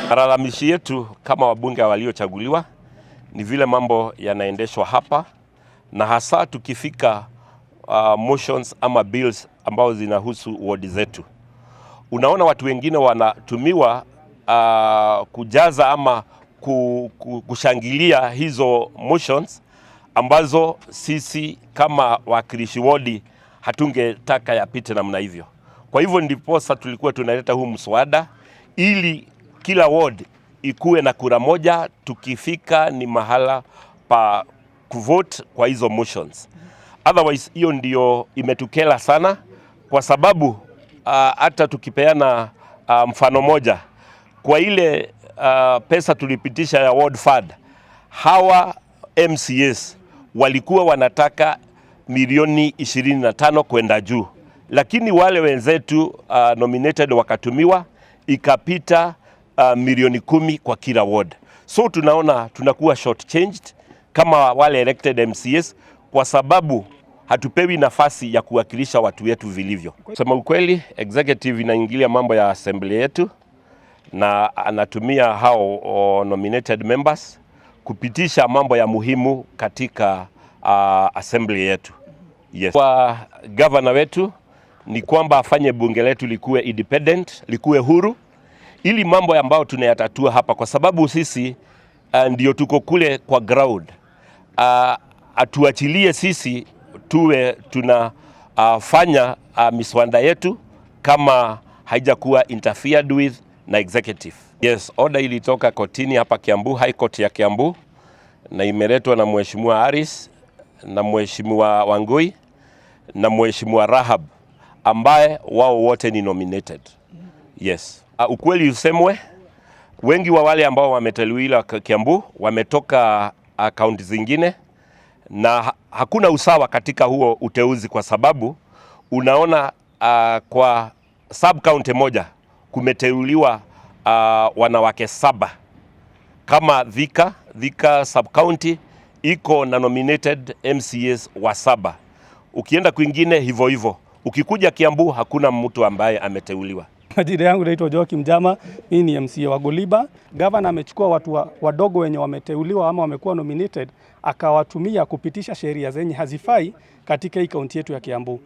Malalamishi yetu kama wabunge waliochaguliwa ni vile mambo yanaendeshwa hapa, na hasa tukifika motions ama bills ambao zinahusu wodi zetu. Unaona watu wengine wanatumiwa kujaza ama kushangilia hizo motions ambazo sisi kama wakilishi wodi hatungetaka yapite namna hivyo. Kwa hivyo ndiposa tulikuwa tunaleta huu mswada ili kila ward ikuwe na kura moja, tukifika ni mahala pa kuvote kwa hizo motions. Otherwise hiyo ndio imetukera sana, kwa sababu hata tukipeana mfano moja kwa ile pesa tulipitisha ya ward fund, hawa MCAs walikuwa wanataka milioni 25 kwenda juu, lakini wale wenzetu nominated wakatumiwa ikapita milioni 10 kwa kila ward. So tunaona tunakuwa short changed kama wale elected MCAs kwa sababu hatupewi nafasi ya kuwakilisha watu wetu vilivyo. Sema ukweli, executive inaingilia mambo ya assembly yetu na anatumia hao nominated members kupitisha mambo ya muhimu katika assembly yetu. Yes. Kwa governor wetu ni kwamba afanye bunge letu likuwe independent, likuwe huru ili mambo ambayo tunayatatua hapa, kwa sababu sisi ndio tuko kule kwa ground, atuachilie sisi tuwe tunafanya miswada yetu kama haijakuwa interfered with na executive. Yes, order ilitoka kotini hapa Kiambu, High Court ya Kiambu, na imeletwa na Mheshimiwa Harris na Mheshimiwa Wangui na Mheshimiwa Rahab ambaye wao wote ni nominated. Yes. Ukweli usemwe, wengi wa wale ambao wameteuliwa Kiambu wametoka kaunti zingine na hakuna usawa katika huo uteuzi kwa sababu unaona kwa sub county moja kumeteuliwa wanawake saba kama Thika sub county iko na nominated MCAs wa saba. Ukienda kwingine hivyo hivyo. Ukikuja Kiambu hakuna mtu ambaye ameteuliwa. Majina yangu naitwa Joakim Jama, mimi ni MCA wa Goliba. Gavana amechukua watu wadogo wenye wameteuliwa ama wamekuwa nominated akawatumia kupitisha sheria zenye hazifai katika hii kaunti yetu ya Kiambu.